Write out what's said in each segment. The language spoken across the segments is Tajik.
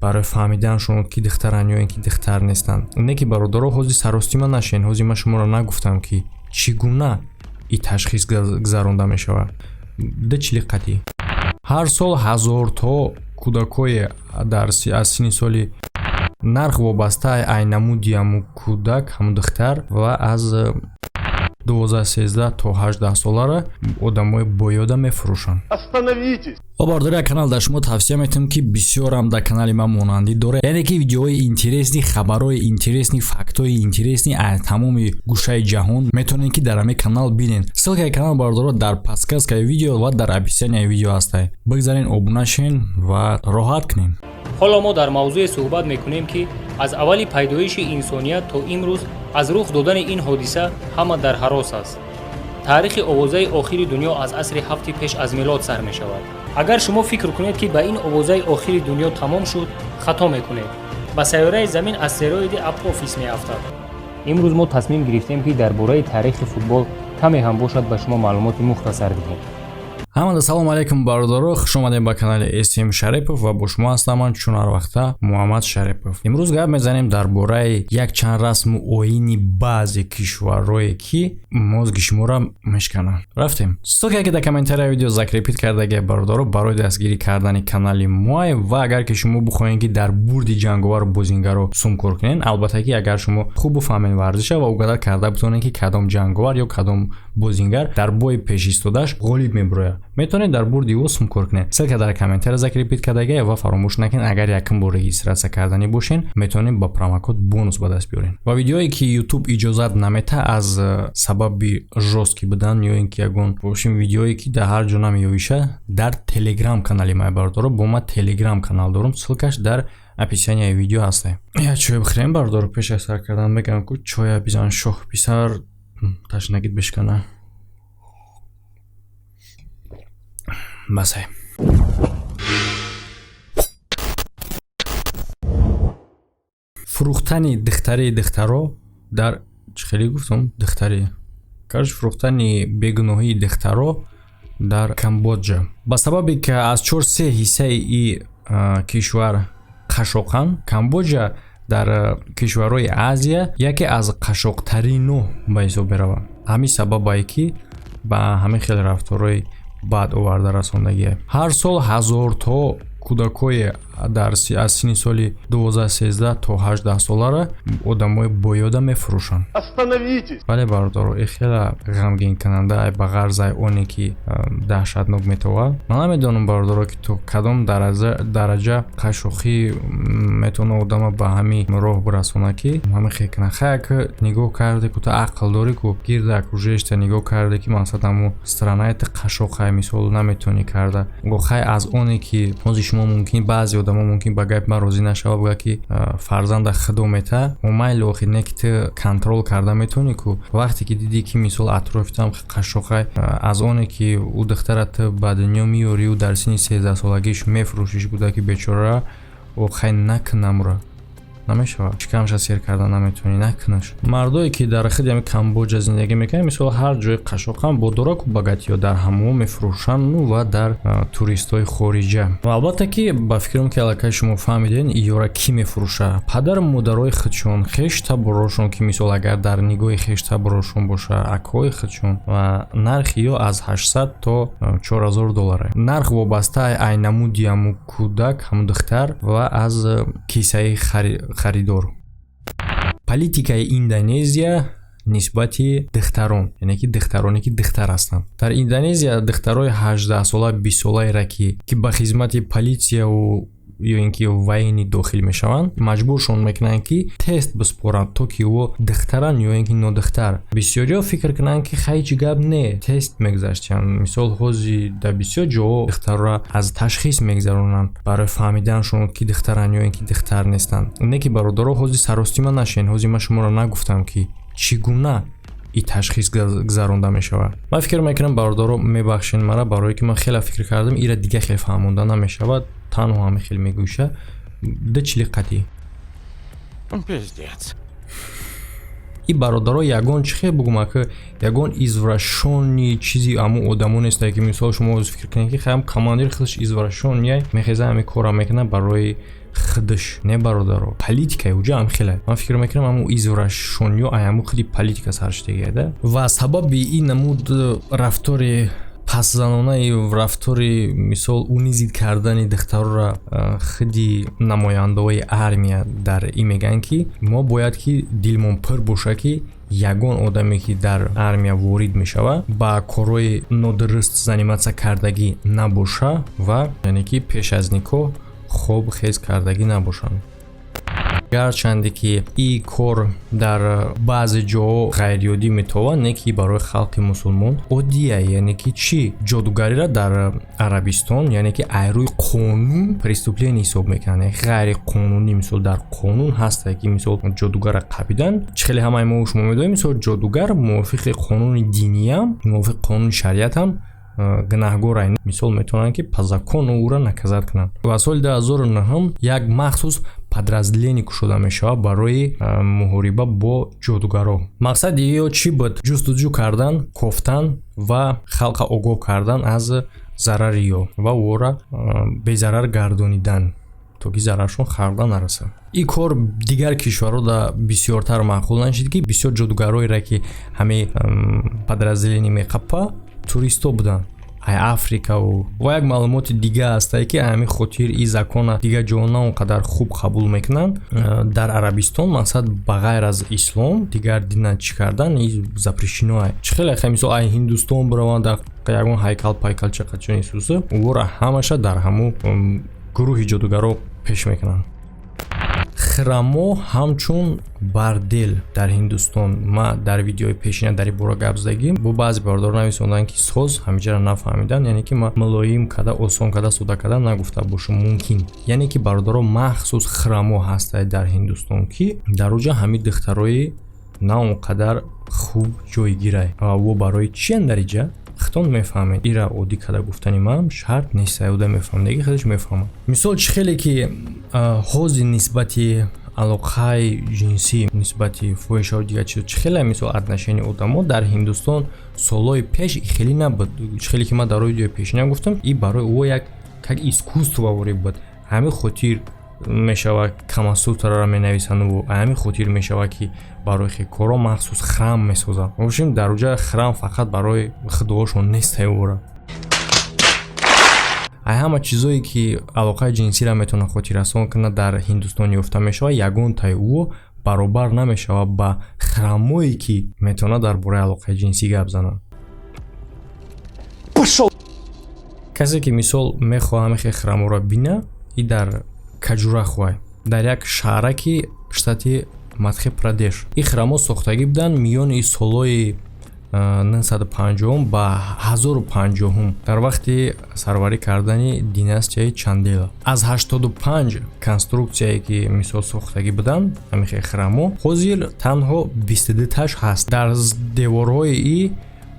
Барои фаҳмиданшон, ки духтаранд ё ин ки духтар нестанд. Не ки, бародаро, ҳозир саростима нашен. Ҳозир ман шуморо нагуфтам, ки чӣ гуна и ташхис гузаронда мешавад. Ду чили қатъӣ. Ҳар сол ҳазорто кӯдакое дар аз синни соли, нарх вобаста ай намуди ҳамун кӯдак, ҳамун духтар, ва аз 12, 13 то 18 солара одамои боёда мефурӯшанд. Остановитесь! О, бародари, як канал дар шумо тавсия метавонем, ки бисёрам дар канали ман монандӣ дорад, яъне ки видеоҳои интересный, хабарҳои интересный, фактҳои интересный аз тамоми гӯшаи ҷаҳон метавонед, ки дар ҳамин канал бинед. Ссылкаи канал, бародаро, дар подсказкаи видео ва дар описанияи видео ҳастай. Бигзарен, обуна шен ва роҳат кунед. Ҳоло мо дар мавзӯе суҳбат мекунем, ки аз аввали пайдоиши инсоният то имрӯз аз рух додани ин ҳодиса ҳама дар ҳарос аст. Таърихи овозаи охири дунё аз асри ҳафти пеш аз милод сар мешавад. Агар шумо фикр кунед, ки ба ин овозаи охири дунё тамом шуд, хато мекунед. Ба сайёраи Замин астероиди Апофис меафтад. Имрӯз мо тасмим гирифтем, ки дар бораи таърихи футбол каме ҳам бошад ба шумо маълумоти мухтасар диҳем. Ҳамада салом алейкум, бародаро, хуш омадем ба канали СМ Шарипов ва бо шумо ҳастам ман, чун ҳар вақта, Муҳаммад Шарипов. Имрӯз гап мезанем дар бораи якчанд расму оини баъзе кишварҳое, ки мозги шуморо мешкананд. Рафтем. Ссылкае, ки дар комментарияи видео закрепить кардагия, бародаро, барои дастгирӣ кардани канали моай. Ва агар ки шумо бихоҳед, ки дар бурди ҷанговару бозингаро сумкор кунед, албатта ки агар шумо хуб бифаҳмед варзиша ва угадать карда битонед, ки кадом ҷанговар ё кадом бозингар дар бои пешистодаш ғолиб мебурояд, метавонед дар бурди ӯ сумкор кунед. Ссылка дар комментария закрепить кардагия. Ва фаромӯш накунед, агар якум бор регистрация карданӣ бошен, метавонед ба промокод бонус ба даст биёред. Ва видеое, ки YouTube иҷозат намета аз сабаби жёсткий будан ё ин ки ягон бошем, видеое, ки дар ҳар ҷо намеёвиша, дар Телеграм канали май, бародаро. Бо ма Телеграм канал дорум, ссылкаш дар описанияи видео ҳаста. Як чой бихӯрем, бародаро. Пеш аз сар кардан мегӯям, ку чоя бизан, шоҳ писар, ташнагит бишкана. Басай. Фурӯхтани духтари духтаро дар, чӣ хеле гуфтам, духтари, короче, фурӯхтани бегуноҳии духтаро дар Камбоджа. Ба сабабе ки аз чор се ҳиссаи и кишвар қашоқанд, Камбоджа дар кишварҳои Азия яке аз қашоқтарино ба ҳисоб меравад. Ҳамин сабабае, ки ба ҳамин хел рафторҳои бад оварда расондагие. Ҳар сол ҳазорто кӯдакое дар аз синни соли 12, 13 то 18 солара одамои боёда мефурӯшанд. Остановитесь! Бале, бародаро, и хеле ғамгинкунанда, ай ба ғарзаи оне ки даҳшатнок метавад. Ман намедонам, бародаро, ки то кадом дараҷа қашоқӣ метавона одама ба ҳамин роҳ бирасонад, ки ҳамин хел кунад. Хай, ак нигоҳ карде ку, ту ақл дорӣ ку, гирда окружающийта нигоҳ карде, ки мақсад ҳамун странаи ту қашоқай, мисол, наметавонӣ карда. Хай, аз оне ки ҳозир шумо мумкин, баъзе одамо мумкин ба гапи ман розӣ нашавад, бугӯяд, ки фарзанда худо мета, майли, охир не ки ту контроль карда метавонӣ ку. Вақте ки дидӣ, ки мисол атрофитам қашоқай, аз оне ки ӯ духтара ту ба дунё меёрӣ, ӯ дар синни 13-солагиш мефурӯшиш, кӯдаки бечора, хай, накунамра намешавад, шикамша сер карда наметавонӣ, накунаш. Мардое, ки дар худи ҳами Камбоҷа зиндагӣ мекунанд, мисол, ҳар ҷои қашоқам бо дораку богатиё дар ҳамон мефурӯшанд ва дар туристҳои хориҷа. Ва албатта ки ба фикрам, ки аллакай шумо фаҳмидем, ёра кӣ мефурӯша: падару модарои худшон, хештаборошон, ки мисол агар дар нигоҳи хештаборошон боша, акҳои худшон. Ва нархи ё аз 800 то 4000 доллар. Нарх вобаста ай намуди ҳамун кӯдак, ҳамун духтар, ва аз кисаи харидор. Политикаи Индонезия нисбати духтарон, яъне ки духтароне, ки духтар ҳастанд. Дар Индонезия духтарои 18-сола, 20-солаеро, ки ба хизмати политсияву ё ин ки военный дохил мешаванд, маҷбуршон мекунанд, ки тест биспоранд, то ки ӯ духтаранд ё ин ки нодухтар. Бисёриҳо фикр кунанд, ки хай, ҳеҷ гап не, тест мегузаштиянд. Мисол, ҳозир дар бисёр ҷоҳо духтарро аз ташхис мегузаронанд барои фаҳмиданшон, ки духтаранд ё ин ки духтар нестанд. Не ки, бародаро, ҳозир саростима нашен. Ҳозир ман шуморо нагуфтам, ки чӣ гуна и ташхис гузаронда мешавад. Ман фикр мекунам, бародаро, мебахшед мара, барое ки ман хеле фикр кардам, ира дига хел фаҳмонда намешавад, танҳо ҳамин хел мегӯша. Ду чили қатъӣ. Пиздец. И бародаро, ягон чӣ хел бугум, ака, ягон извращённый чизи ҳамун одамо нестае, ки мисол шумо фикр кунед, ки хаям командир худаш извращённый, мехеза, ҳамин корро мекунад барои Худаш не, бародаро, политикаи уҷа ҳам хеле. Ман фикр мекунам, ҳамун извращённыйё ай ҳамун худи политика саршидагиада. Ва сабаби ин намуд рафтори пасзанонаи рафтори, мисол, унизить кардани духтарора худи намояндаҳои армия дар ин мегӯянд, ки мо бояд ки дилмон пур боша, ки ягон одаме, ки дар армия ворид мешавад, ба корҳои нодуруст заниматься кардагӣ набоша ва яъне ки пеш аз никоҳ хоб хез кардагӣ набошанд. Гарчанде ки ин кор дар баъзе ҷоҳо ғайриоддӣ метавонад, не ки барои халқи мусулмон оддия. Яъне ки чӣ? Ҷодугариро дар Арабистон, яъне ки ай рӯи қонун преступление ҳисоб мекунанд, ғайриқонунӣ. Мисол, дар қонун ҳаста, ки мисол ҷодугарро қапидан. Чӣ хеле ҳамаи мо шумо медонем, мисол, ҷодугар мувофиқи қонуни диниям, мувофиқи қонуни шариатам гунаҳгор. Мисол, метавонанд, ки по закону ӯро наказать кунанд. Ва соли 2009 як махсус подразделение кушода мешавад барои муҳориба бо ҷодугаро. Мақсади ё чӣ буд? Ҷустуҷӯ кардан, кофтан ва халқа огоҳ кардан аз зарари ё ва ӯро безарар гардонидан, то ки зараршон харда нарасад. Ин кор дигар кишварҳо да бисёртар маъқул нашид, ки бисёр ҷодугароеро, ки ҳамин подразделение меқапа, туристҳо буданд ай Африкаву. Ва як маълумоти дига ҳастае, ки ҳамин хотир ин закона дигар ҷо на он қадар хуб қабул мекунанд. Дар Арабистон, мақсад, ба ғайр аз ислом дигар дина чӣ кардан и запрещено. Чӣ хеле хай, мисол, ай Ҳиндустон бираванд, дар ягон ҳайкал пайкалча қачон Исуса, ӯро ҳамаша дар ҳамун гурӯҳи ҷодугаро пеш мекунанд. Храмо ҳамчун бордел дар Ҳиндустон. Ма дар видеои пешина дар ин бора гап задагим. Бо баъзе бародаро нависонданд, ки соз ҳамиҷаро нафаҳмиданд, яъне ки ма мулоим када, осон када, сода када нагуфта бошам мумкин. Яъне ки, бародаро, махсус храмо ҳастад дар Ҳиндустон, ки дар оҷа ҳамин духтарои на он қадар хуб ҷойгирай. Во барои чиян дар иҷа, худтон мефаҳмед. Ира оддӣ када гуфтани ман шарт нест, уда мефаҳмдаги худаш мефаҳмад. Мисол, чӣ хеле ки ҳозир нисбати алоқаи ҷинсӣ, нисбати фоҳишаҳо, дигар чизо, чӣ хеле, мисол, отношении одамо дар Ҳиндустон солҳои пеш хеле набуд. Чӣ хеле ки ман дар видеои пешина гуфтам, и барои ӯ як как искусство ворид буд. Ҳамин хотир мешавад, Камасутраро менависанд. Ҳамин хотир мешавад, ки барои хекоро махсус храм месозанд. В общем, дар оҷа храм фақат барои худоҳошон нест. Ора ай ҳама чизое, ки алоқаи ҷинсиро метавонад хотиррасон кунад, дар Ҳиндустон ёфта мешавад, ягонтаи ӯ баробар намешавад ба храмое, ки метавонад дар бораи алоқаи ҷинсӣ гап занад. Пошел! Касе ки, мисол, мехоҳад ҳамихе храморо бина, и дар Каҷурахвай, дар як шаҳраки штати Мадхе Прадеш. Ин храмо сохтагӣ буданд миёни солҳои 950 ба 1050, дар вақти сарварӣ кардани династияи Чандела. Аз 85 конструксияе, ки мисол сохтагӣ буданд ҳамихе храмо, ҳозир танҳо 22 таш ҳаст. Дар деворҳои и,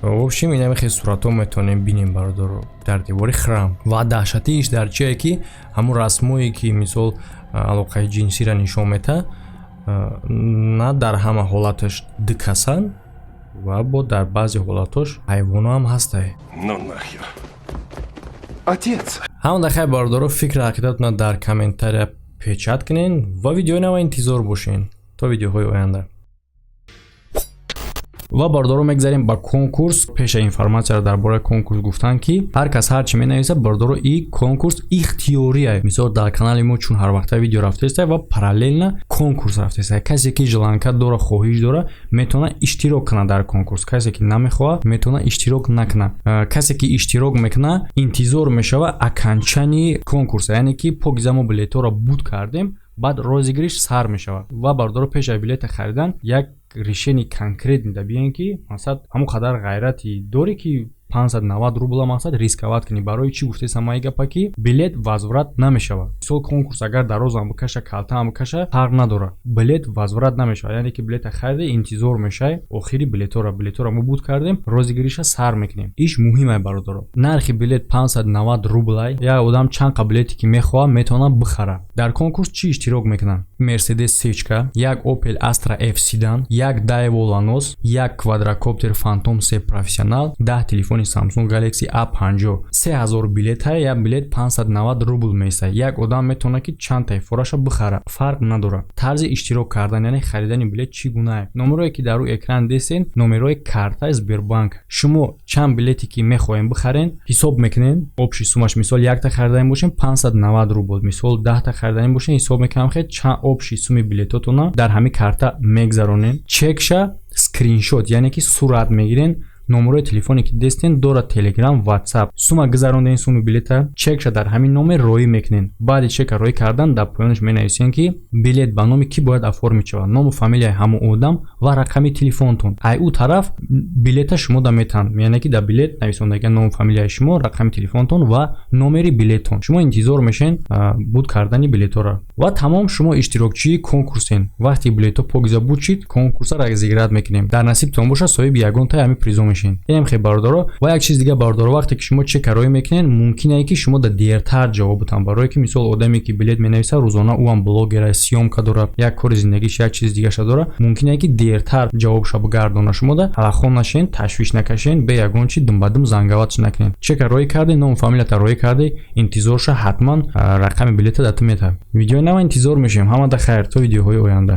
в общем, инамихе суратҳо метавонем бинем, бародаро, дар девори храм. Ва даҳшатииш дар чие, ки ҳамун расмое, ки мисол алоқаи ҷинсиро нишон метаҳад, на дар ҳама ҳолаташ ду касанд ва бо дар баъзе ҳолатҳош ҳайвоно ҳам ҳастай. Ну нахер. Отец! Ҳамон дахай, бародаро, фикр ақидатона дар комментария печать кунен ва видеои нава интизор бошен. То видеоҳои оянда. Ва, бародаро, мегзарем ба конкурс. Пеша информатсияро дар бораи конкурс гуфтанд, ки ҳар кас ҳар чӣ менависад, бародаро, и конкурс ихтиёрия. Мисол, дар канали мо чун ҳар вақта видео рафтаиста ва параллельно конкурс рафтаиста, касе ки желание дора, хоҳиш дора, метавонад иштирок кунад дар конкурс. Касе ки намехоҳад, метавонад иштирок накунад. Касе ки иштирок мекунад, интизор мешавад окончании конкурса, яъне ки покиза мо билетҳоро буд кардем, баъд розыгрыш сар мешавад. Ва, бародаро, пеш аз билета харидан як решение конкретный да биёен, ки мақсад ҳамон қадар ғайрати дорӣ, ки 590 рубла, мақсад, рисковать кунӣ. Барои чӣ гуфтесам ай гапа, ки билет возврат намешавад. Мисол, конкурс агар дарозам бикаша, калтаам бикаша, фарқ надорад, билет возврат намешавад. Яъне ки билета харида, интизор мешавӣ охири билетҳоро. Билетҳоро мо буд кардем, розыгрыш а сар мекунем. Иш муҳим ай, бародаро. Нархи билет 590 рублай. Як одам чанд қа билете ки мехоҳад, метавонад бихарад. Дар конкурс чӣ иштирок мекунанд? Мерседес сечка, як Опел Астра F седан, як Daewoo Lanos, як квадрокоптер Фантом се Профессионал, 10 телефони. Телефони Samsung Galaxy A50. 3000 билета, як билет 590 рубл меистад. Як одам метавонад, ки чанд таифораша бихарад, фарқ надорад. Тарзи иштирок кардан, яъне харидани билет, чӣ гунае? Номерое ки дар рӯи экран дестен, номерҳои картаи Сбербанк. Шумо чанд билете ки мехоҳем бихарен, ҳисоб мекунен общий суммаш. Мисол, якта хариданӣ бошем, 590 рубл. Мисол, 10-та хариданӣ бошем, ҳисоб мекунам, хе чанд общий сумми билетотона дар ҳамин карта мегзаронен. Чекша скриншот, яъне ки сурат мегирен. Номерои телефоне ки дестен дорад, Телеграм, Ватсап. Сума гузаронден, суми билета, чекша дар ҳамин номер роӣ мекунен. Баъди чека роӣ кардан, дар поёнаш менависен, ки билет ба номи кӣ бояд оформить шавад, ному фамилияи ҳамон одам ва рақами телефонтон. Ай ӯ тараф билета шумо да метаҳанд, яъне ки дар билет нависондага ному фамилияи шумо, рақами телефонтон ва номери билеттон. Шумо интизор мешен буд кардани билетҳоро ва тамом, шумо иштирокчии конкурсен. Вақте билетҳо покиза буд шид, конкурсро разыграть мекунем. Дар насибтон бошад, соҳиби ягонтаи ҳамин призо мешин. Инам хел, бародаро. Ва як чиз дига, бародаро: вақте ки шумо чека роӣ мекунед, мумкине ки шумо да дертар ҷавоб бутан, барое ки, мисол, одаме ки билет менависад, рӯзона ӯ ҳам блогера, съёмка дорад, як кори зиндагиш, як чизи дигаша дорад, мумкине ки дертар ҷавобша бигардона. Шумо да ҳалахон нашен, ташвиш накашен, бе ягон чи думбадум занговать накунед. Чека роӣ кардӣ, ному фамилията роӣ кардӣ, интизорша, ҳатман рақами билета да ту метавад. Видеои нава интизор мешавем. Ҳамада хайр, то видеоҳои оянда.